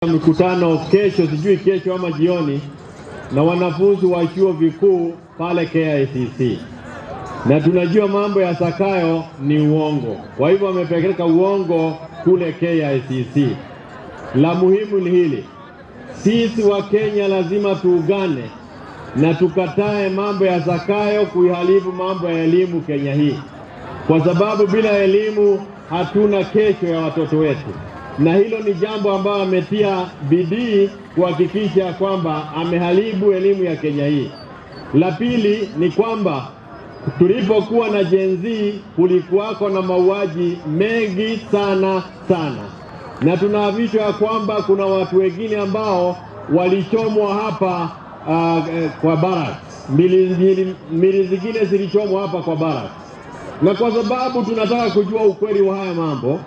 Mkutano kesho, sijui kesho ama jioni, na wanafunzi wa chuo vikuu pale KICC, na tunajua mambo ya Zakayo ni uongo, kwa hivyo wamepeleka uongo kule KICC. La muhimu ni hili, sisi Wakenya lazima tuungane na tukatae mambo ya Zakayo kuiharibu mambo ya elimu Kenya hii, kwa sababu bila elimu hatuna kesho ya watoto wetu, na hilo ni jambo ambayo ametia bidii kuhakikisha kwamba ameharibu elimu ya Kenya hii. La pili ni kwamba tulipokuwa na Gen Z kulikuwako na mauaji mengi sana sana, na tunahamishwa ya kwamba kuna watu wengine ambao walichomwa hapa kwa barracks, miili zingine zilichomwa hapa kwa barracks, na kwa sababu tunataka kujua ukweli wa haya mambo,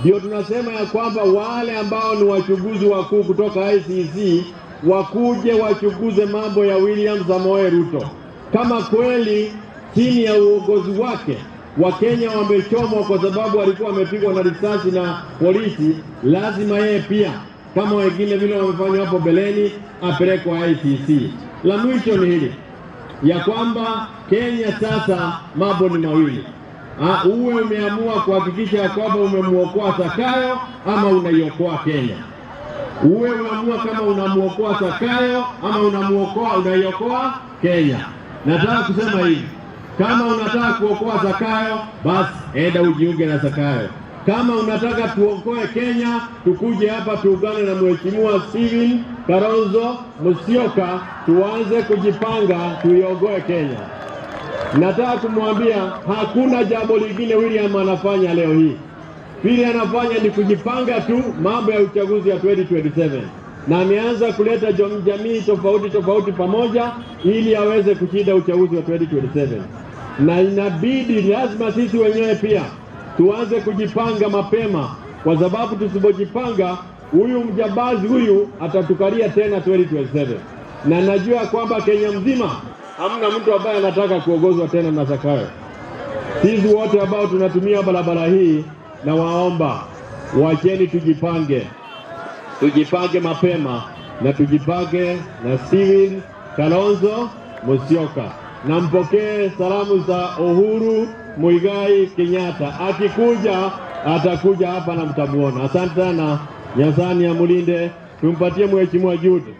ndio tunasema ya kwamba wale ambao ni wachunguzi wakuu kutoka ICC wakuje wachunguze mambo ya William Samoei Ruto, kama kweli chini ya uongozi wake Wakenya wamechomwa kwa sababu walikuwa wamepigwa na risasi na polisi, lazima yeye pia kama wengine vile wamefanya hapo beleni apelekwe ICC. La mwisho ni hili ya kwamba Kenya sasa mambo ni mawili. Uwe umeamua kuhakikisha ya kwamba umemwokoa Zakayo ama unaiokoa Kenya. Uwe umeamua kama unamuokoa Zakayo ama unamuokoa unaiokoa Kenya. Nataka kusema hivi, kama unataka kuokoa Zakayo, basi enda ujiunge na Zakayo. Kama unataka tuokoe Kenya, tukuje hapa tuungane na Mheshimiwa Stephen Kalonzo Musyoka, tuanze kujipanga tuiokoe Kenya. Nataka kumwambia hakuna jambo lingine William anafanya leo hii. Vile anafanya ni kujipanga tu mambo ya uchaguzi ya 2027 na ameanza kuleta jamii tofauti tofauti pamoja ili aweze kushinda uchaguzi wa 2027, na inabidi lazima sisi wenyewe pia tuanze kujipanga mapema, kwa sababu tusipojipanga huyu mjambazi huyu atatukalia tena 2027, na najua kwamba Kenya mzima hamna mtu ambaye anataka kuongozwa tena na Zakayo. Sisi wote ambao tunatumia barabara hii, nawaomba wacheni tujipange, tujipange mapema na tujipange na Stephen Kalonzo Musyoka, na mpokee salamu za Uhuru Muigai Kenyatta. Akikuja atakuja hapa na mtamuona. Asante sana, Nyasaye amulinde. Tumpatie Mheshimiwa Jude.